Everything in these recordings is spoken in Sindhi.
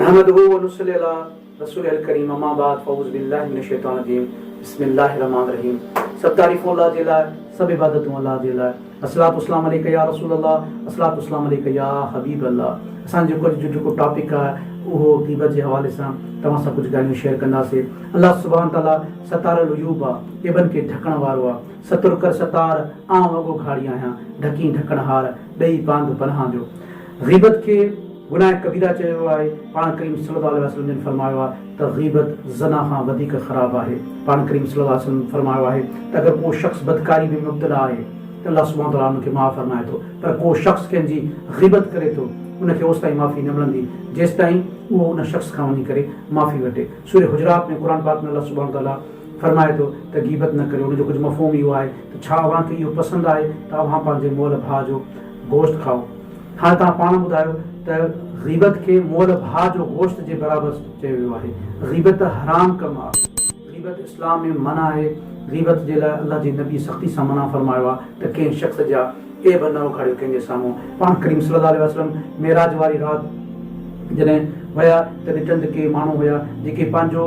نحمده ونصلي علي رسوله الڪريم اما بعد فاعوذ بالله من الشيطان الرجيم بسم الله الرحمن الرحيم سڀ تعريفون الله جي لاء سڀ عبادتون الله جي لاء الصلوة والسلام عليك يا رسول الله الصلوة والسلام عليك يا حبيب الله اسان جيڪو اڄ جو جيڪو ٽاپڪ آهي اهو غيبت جي حوالي سان توهان سان ڪجهه ڳالهيون شيئر ڪنداسي الله سبحانه تعالي ستار العيوب آ عيبن کي ڍڪڻ وارو آ ستر ڪر ستار آئون اڳو گهاڙي آهيان ڍڪين ڍڪڻ هار ڏئي پاند پنهان جو غيبت کي گناهه ڪبيره چيو ويو آهي، پاڻ ڪريم صلي الله عليه وسلم جن فرمايو آهي ته غيبت زنا کان وڌيڪ خراب آهي، پاڻ ڪريم صلي الله عليه وسلم فرمايو آهي ته اگر ڪو شخص بدڪاري ۾ مبتلا آهي ته الله سبحانه وتعالٰي ان کي معاف فرمائي ٿو پر ڪو شخص ڪنهن جي غيبت ڪري ٿو ان کي اوستائين معافي نه ملندي جيستائين اهو ان شخص کان وڃي ڪري معافي وٺي. سورة حجرات ۾ قرآن پاڪ ۾ الله سبحانه وتعالٰي فرمائي ٿو ته غيبت نه ڪريو ان جو ڪجهه مفهوم اهو آهي ته ڇا اوهان کي اهو پسند آهي ته اوهان پنهنجي مئل ڀاء جو گوشت کائو؟ هاڻ توهان پاڻ ٻڌايو ته غيبت کي مئل ڀاء جو گوشت جي برابر چيو ويو آهي. غيبت حرام ڪم آ. غيبت اسلام ۾ منع آهي. غيبت جي لاء الله جي نبي سختي سان منع فرمايو آ ته ڪنهن شخص جا عيب نه اگهاڙيو ڪنهن جي سامهون. پاڻ ڪريم صلي الله عليه وسلم معراج واري رات جڏهن ويا ته ڏٺن ته ڪي ماڻهو هيا جيڪي پنهنجو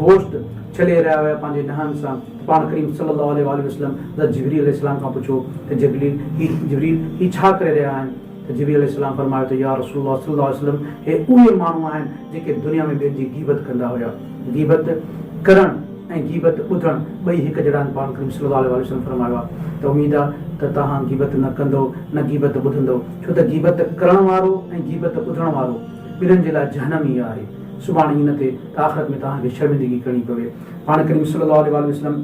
گوشت ڇلي رهيا هيا پنهنجي نهن سان. پاڻ ڪريم صلّي اللّٰه عليه واٰله وسلّم حضرت جبريل عليه السلام کان پڇيو ته جبريل هي جبريل هي ڇا ڪري رهيا آهن؟ ته جبريل عليه السلام فرمايو ته يا رسول الله صلّي اللّٰه عليه وسلّم هي اهي ماڻهو آهن جيڪي دنيا ۾ ٻين جي غيبت ڪندا هيا. غيبت ڪرڻ ۽ غيبت ٻڌڻ ٻئي هڪ جهڙا آهن پاڻ ڪريم صلّي اللّٰه عليه واٰله وسلّم فرمايو آهي ته اميد آهي ته توهان غيبت نه ڪندؤ نه غيبت ٻڌندؤ ڇو ته غيبت ڪرڻ وارو ۽ غيبت ٻڌڻ وارو ٻنهن جي لاء جهنم ئي آهي سڀاڻي ائين نه ٿئي ته آخرت ۾ توهان کي شرمندگي ڪرڻي پوي. پاڻ ڪريم صلي الله عليه واٰله وسلم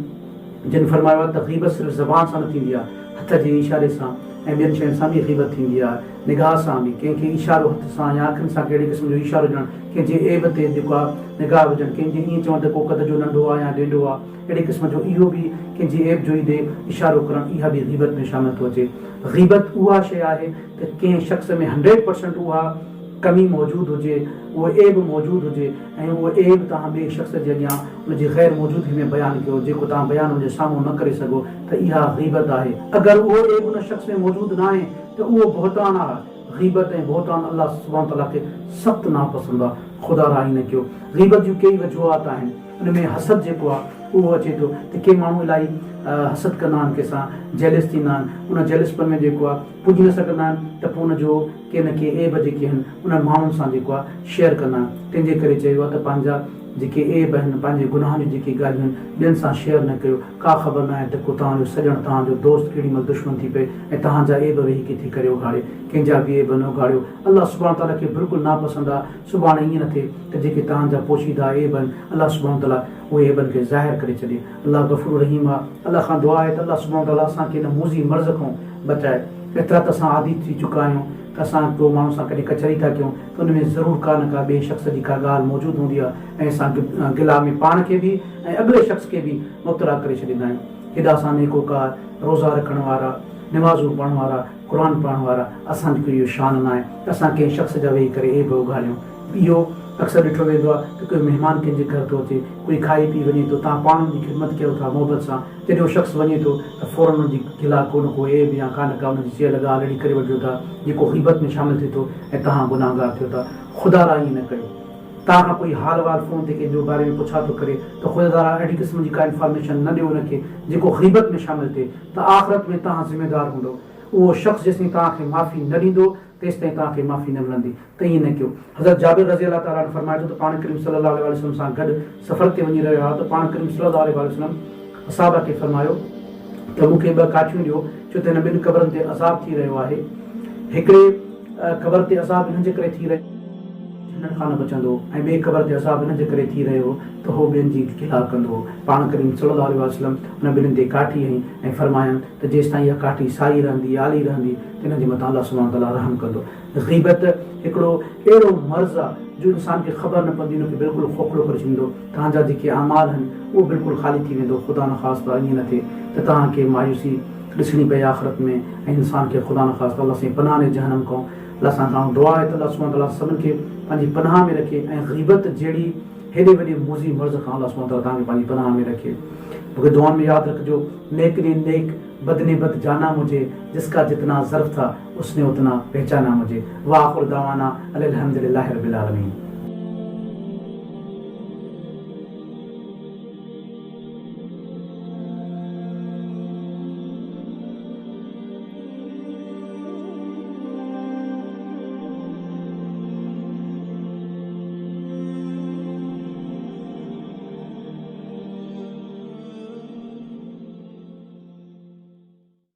جن فرمايو آهي ته غيبت صرف زبان سان نه ٿيندي آهي، هٿ جي اشاري سان ۽ ٻين شين سان به غيبت ٿيندي آهي، نگاهه سان به، ڪنهن کي اشارو هٿ سان يا اکين سان ڪهڙي قسم جو اشارو ڏيڻ، ڪنهن جي عيب تي جيڪو آهي نگاهه وجهڻ، ڪنهن جي ائين چوڻ ته ڪو قد جو ننڍو آهي يا ڊينڊو آهي، اهڙي قسم جو اهو به ڪنهن جي عيب جوئي ڏي اشارو ڪرڻ اها به غيبت ۾ شامل ٿو اچي. غيبت اها شيء آهي ته ڪنهن شخص ۾ هنڊريڊ پرسنٽ اها ڪمي موجود هجي، اهو عيب موجود هجي ۽ اهو عيب توهان ٻئي شخص جي اڳيان ان جي غير موجودگي ۾ بيان ڪيو، جيڪو توهان بيان ان جي سامهون نه ڪري سگهو ته اها غيبت آهي. اگر اهو عيب ان شخص ۾ موجود ناهي ته اهو بهتان آهي. غيبت ۽ بهتان الله سبحانه وتعاليٰ کي سخت ناپسند آهي. خدا را ائين نه ڪيو. غيبت جون ڪيئي وجوهات آهن. ان ۾ حسد جيڪو آهي اهو اچي ٿو ته ڪي ماڻهو الاهي حسد ڪندا آهن ڪنهن سان جيلس ٿيندا آهن. ان جيلسپن ۾ جيڪو آهي پڄي نه سگهندا آهن ته پوء ان جو ڪي نه ڪي عيب جيڪي آهن انهن ماڻهن سان جيڪو آهي شيئر ڪندا آهن تنهن جي ڪري چيو آهي ته پنهنجا جيڪي عيب آهن پنهنجي گناهن جون جيڪي ڳالهيون آهن ٻين سان شيئر نه ڪيو ڪا خبر ناهي ته ڪو توهان جو سڄڻ توهان جو دوست ڪهڙي مهل دشمن ٿي پئي ۽ توهان جا عيب ويهي ڪٿي ڪري اگهاڙي ڪنهن جا به عيب نه اگهاڙيو الله سبحانه تعالي کي بلڪل ناپسند آهي سڀاڻي ائين نه ٿئي ته جيڪي توهان جا پوشيده عيب آهن الله سبحانه تعالي اهي عيبن کي ظاهر ڪري ڇڏي الله غفور رحيم آهي الله کان دعا آهي ته الله سبحانه تعالي اسان کي ان موذي مرض کان بچائي. ايترا ته اسان عادي ٿي چڪا آهيون ته اسان ڪو ماڻهو سان ڪڏهن ڪچهري ٿا ڪيون ته ان ۾ ضرور ڪا نه ڪا ٻئي شخص جي ڪا ڳالهه موجود هوندي آهي ۽ اسان گلا ۾ پاڻ کي به ۽ اڳلي شخص کي به مبتلا ڪري ڇڏيندا آهيون. هيڏا اسان نيڪوڪار، روزا رکڻ وارا، نمازون پڙهڻ وارا، قرآن پڙهڻ وارا، اسان جو ڪو اهو شان ناهي ته اسان ڪنهن شخص جا ويهي ڪري عيب اگهاڙيون. اهو اڪثر ڏٺو ويندو آهي ته ڪوئي مهمان ڪنهن جي گهر ٿو اچي، ڪوئي کائي پي وڃي ٿو، توهان پاڻ ان جي خدمت ڪيو ٿا محبت سان، جڏهن اهو شخص وڃي ٿو ته فوراً ان جي گلا ڪو نه ڪو عيب يا ڪا نه ڪا ان جي چيل ڳالهه اهڙي ڪري وٺجو ٿا جيڪو غيبت ۾ شامل ٿئي ٿو ۽ توهان گناهگار ٿيو ٿا. خدا را ائين نه ڪيو. توهان کان ڪوئي حال احوال فون تي ڪنهن جو باري ۾ پڇا ٿو ڪري ته خدا را اهڙي قسم جي ڪا انفارميشن نه ڏيو ان کي جيڪو غيبت ۾ شامل ٿئي ته آخرت ۾ توهان ذميدار هوندؤ. اهو شخص جيسين توهان کي معافي نه ڏيندو تيستائين توهان کي معافي نه ملندي ته ائين نه ڪيو. حضرت جابر رضي الله تعالٰي عنه فرمائي ٿو ته پاڻ ڪريم صلّي الله عليه واٰله وسلّم سان گڏ سفر تي وڃي رهيا هئا ته پاڻ ڪريم صلّي الله عليه واٰله وسلّم اصحابه کي فرمايو ته مون کي ٻه ڪاٺيون ڏيو ڇو ته هن ٻن قبرن تي عذاب ٿي رهيو آهي. هڪڙي قبر تي عذاب هن جي ڪري ٿي رهيو. هنن کان نه بچندو ۽ ٻئي قبر تي عذاب هن جي ڪري ٿي رهيو هو ته هو ٻين جي گلا ڪندو هو. پاڻ ڪريم صلّي الله عليه واٰله وسلّم انهن ٻنهين تي ڪاٺي هنئي ۽ فرمايائون ته جيستائين اها ڪاٺي سائي رهندي، آلي رهندي، ته انهن جي مٿان الله سبحانه وتعاليٰ رحم ڪندو. غيبت هڪڙو اهڙو مرض آ جو انسان کي خبر نه پوندي ان کي بلڪل کوکلو ڪري ڇڏيندو. توهان جا جيڪي اعمال آهن اهو بلڪل خالي ٿي ويندو. خدا نخواسته ائين نه ٿئي ته توهان کي مايوسي ڏسڻي پئي آخرت ۾ ۽ انسان کي خدا نخواسته الله سائين پناهه ڏي جهنم کان. الله سائين کان دعا آهي ته الله سبحانه وتعاليٰ سڀن کي پنهنجي پناهه ۾ رکي ۽ غيبت جهڙي هيڏي وڏي موذي مرض کان الله سبحانه وتعاليٰ توهان کي پنهنجي پناهه ۾ رکي. مون کي دعائن ۾ ياد رکجو. نيڪ ني نيڪ بد ني بد جانا مجهي جس ڪا جتنا ظرف ٿا اس ني اتنا پهچانا مجهي واخر دعوانا ان الحمد لله رب العالمين.